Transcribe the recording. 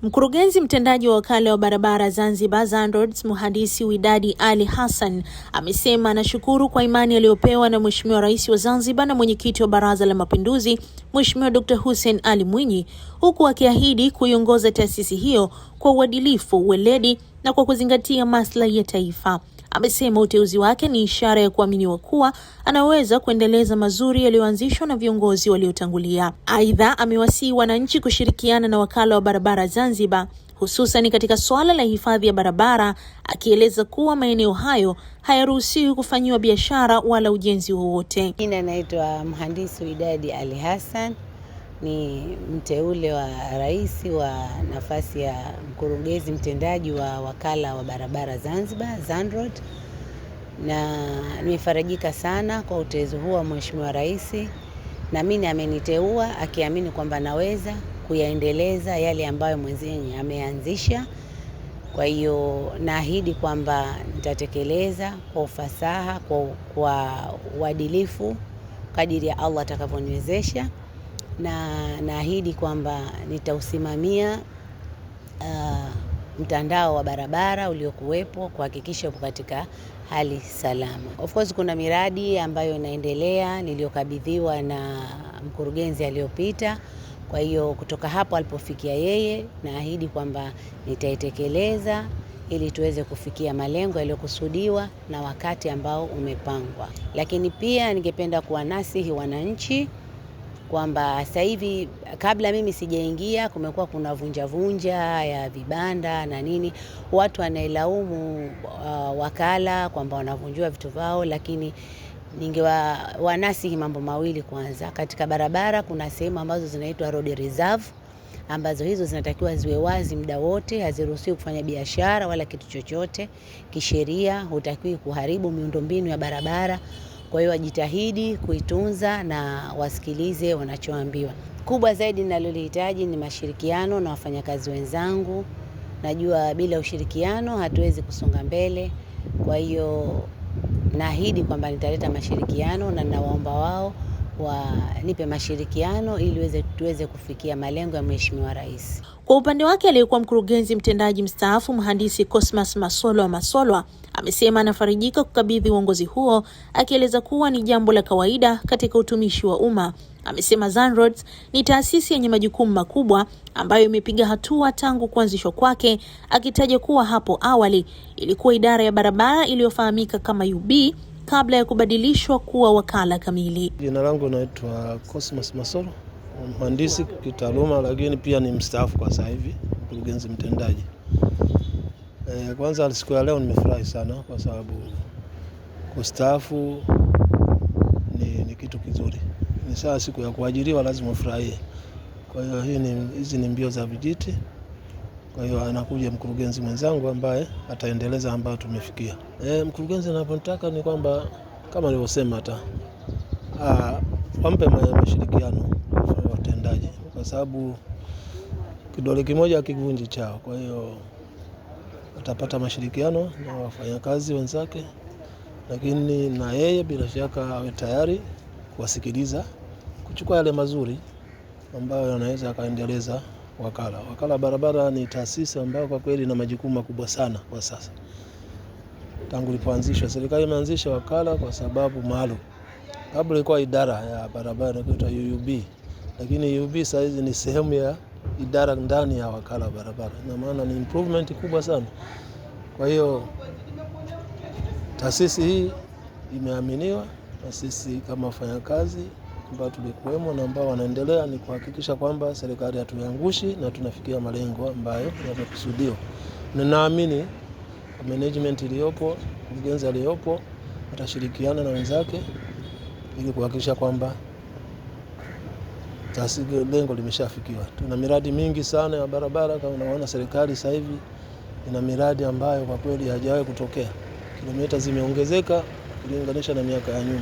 Mkurugenzi mtendaji wa wakala wa barabara Zanzibar ZANROADS, Mhandisi Widadi Ali Hassan amesema anashukuru kwa imani aliyopewa na Mheshimiwa Rais wa Zanzibar na Mwenyekiti wa Baraza la Mapinduzi Mheshimiwa Dr. Hussein Ali Mwinyi, huku akiahidi kuiongoza taasisi hiyo kwa uadilifu, weledi na kwa kuzingatia maslahi ya taifa. Amesema uteuzi wake ni ishara ya kuaminiwa kuwa anaweza kuendeleza mazuri yaliyoanzishwa na viongozi waliotangulia. Aidha, amewasihi wananchi kushirikiana na wakala wa barabara Zanzibar hususan katika suala la hifadhi ya barabara, akieleza kuwa maeneo hayo hayaruhusiwi kufanyiwa biashara wala ujenzi wowote. Jina naitwa Mhandisi Widadi Ali Hassan, ni mteule wa rais wa nafasi ya mkurugenzi mtendaji wa wakala wa barabara Zanzibar ZANROADS, na nimefarajika sana kwa uteuzi huu wa Mheshimiwa Rais, na mimi ameniteua akiamini kwamba naweza kuyaendeleza yale ambayo mwenzenye ameanzisha. Kwa hiyo naahidi kwamba nitatekeleza kwa ufasaha, kwa uadilifu kadiri ya Allah atakavyoniwezesha, na naahidi kwamba nitausimamia mtandao wa barabara uliokuwepo kuhakikisha upo katika hali salama. Of course kuna miradi ambayo inaendelea niliyokabidhiwa na mkurugenzi aliyopita. Kwa hiyo kutoka hapo alipofikia yeye, naahidi kwamba nitaitekeleza ili tuweze kufikia malengo yaliyokusudiwa na wakati ambao umepangwa. Lakini pia ningependa kuwanasihi wananchi kwamba sasa hivi kabla mimi sijaingia kumekuwa kuna vunja vunja ya vibanda na nini, watu wanailaumu wakala kwamba wanavunjua vitu vao, lakini ningewanasihi mambo mawili. Kwanza, katika barabara kuna sehemu ambazo zinaitwa road reserve, ambazo hizo zinatakiwa ziwe wazi muda wote, haziruhusiwi kufanya biashara wala kitu chochote. Kisheria hutakiwi kuharibu miundombinu ya barabara. Kwa hiyo wajitahidi kuitunza na wasikilize wanachoambiwa. Kubwa zaidi ninalolihitaji ni mashirikiano na wafanyakazi wenzangu. Najua bila ushirikiano hatuwezi kusonga mbele. Kwa hiyo naahidi kwamba nitaleta mashirikiano na ninawaomba wao wanipe mashirikiano ili tuweze kufikia malengo ya Mheshimiwa Rais. Kwa upande wake, aliyekuwa mkurugenzi mtendaji mstaafu Mhandisi Cosmas Masolwa Masolwa amesema anafarijika kukabidhi uongozi huo, akieleza kuwa ni jambo la kawaida katika utumishi wa umma. Amesema ZANROADS ni taasisi yenye majukumu makubwa ambayo imepiga hatua tangu kuanzishwa kwake, akitaja kuwa hapo awali ilikuwa idara ya barabara iliyofahamika kama UB kabla ya kubadilishwa kuwa wakala kamili. Jina langu naitwa Cosmas Masolwa, mhandisi kitaaluma, lakini pia ni mstaafu kwa sasa hivi, mkurugenzi mtendaji. Kwanza siku ya leo nimefurahi sana kwa sababu kustaafu ni kitu kizuri. Ni saa siku ya kuajiriwa lazima ufurahie. Kwa hiyo hizi ni mbio za vijiti. Kwa hiyo anakuja mkurugenzi mwenzangu ambaye ataendeleza ambayo tumefikia. Mkurugenzi anapotaka ni kwamba kama nilivyosema hata wampe mashirikiano watendaji, kwa sababu kidole kimoja hakivunji chao. Kwa hiyo atapata mashirikiano na wafanyakazi wenzake, lakini na yeye bila shaka awe tayari kuwasikiliza, kuchukua yale mazuri ambayo yanaweza akaendeleza wakala. Wakala barabara ni taasisi ambayo kwa kweli ina majukumu makubwa sana kwa sasa. Tangu ilipoanzishwa, serikali imeanzisha wakala kwa sababu maalum. Kabla ilikuwa idara ya barabara inaitwa UUB, lakini UUB sasa hizi ni sehemu ya idara ndani ya wakala wa barabara. Ina maana ni improvement kubwa sana. Kwa hiyo taasisi hii imeaminiwa na sisi kama wafanyakazi ambao tulikuwemo na ambao wanaendelea ni kuhakikisha kwamba serikali hatuiangushi na tunafikia malengo ambayo yamekusudiwa. Ninaamini management iliyopo, mkurugenzi aliyopo atashirikiana na wenzake ili kuhakikisha kwamba lengo limeshafikiwa. Tuna miradi mingi sana ya barabara, kama unaona serikali sasa hivi ina miradi ambayo kwa kweli haijawahi kutokea. Kilomita zimeongezeka kulinganisha na miaka ya nyuma.